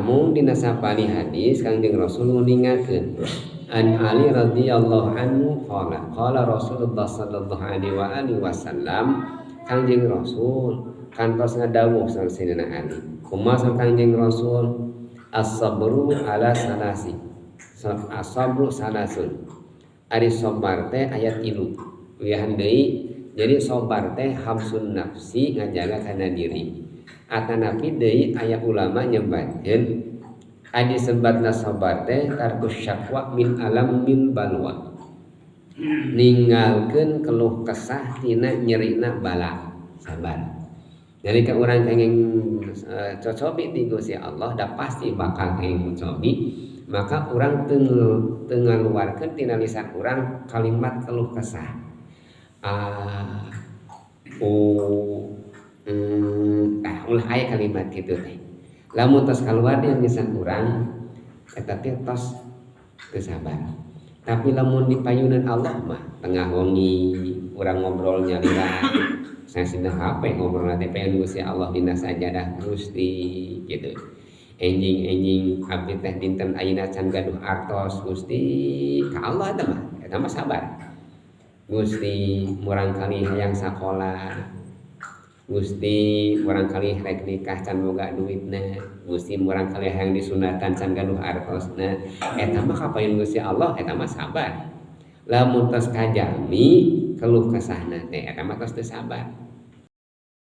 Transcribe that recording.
Namun dina sapali hadis Kangjeng Rasul nguningakeun an Ali radhiyallahu anhu qala qala Rasulullah sallallahu alaihi wa alihi wasallam, Kangjeng Rasul kantos ngadawuh saur Sayyidina Ali. Kumaha Kangjeng Rasul? As-sabru ala salasi. As-sabru salasun. Ari sabar teh ayat 3. Wihan deui, jadi sabar teh hamsun nafsi, ngajaga kana diri. Atanapi deui aya ulama nyebatkeun adi sebatna sabar teh tarkus syakwa min alam min balwa. Ninggalkeun keluh kesah tina nyerina bala, sabar. Jadi ke urang kenging cocobi ti Gusti Allah, da pasti bakal kenging cocobi, maka urang teu ngaluarkeun tina lisan urang kalimat keluh kesah. A u ulah aya kalimat kitu teh. Lamun tos kaluar di lisan urang eta teh tos teu sabar. Tapi lamun dipayunan Allah mah tengah wengi urang ngobrol nyalira, saya sina HP ngobrol nanti pengen Gusti Allah dina sajadah Gusti gitu. Enjing-enjing abdi teh dinten ayeuna can gaduh artos Gusti ka Allah eta mah, eta mah sabar. Gusti murang kali hayang sakola, Gusti murang kali rek nikah can boga duitna, Gusti murang kali hayang disunatan can gaduh artosna, eta mah kapayun Gusti Allah, eta mah sabar. Lamun tos kajami keluh kesahna teh eta mah tos teu sabar.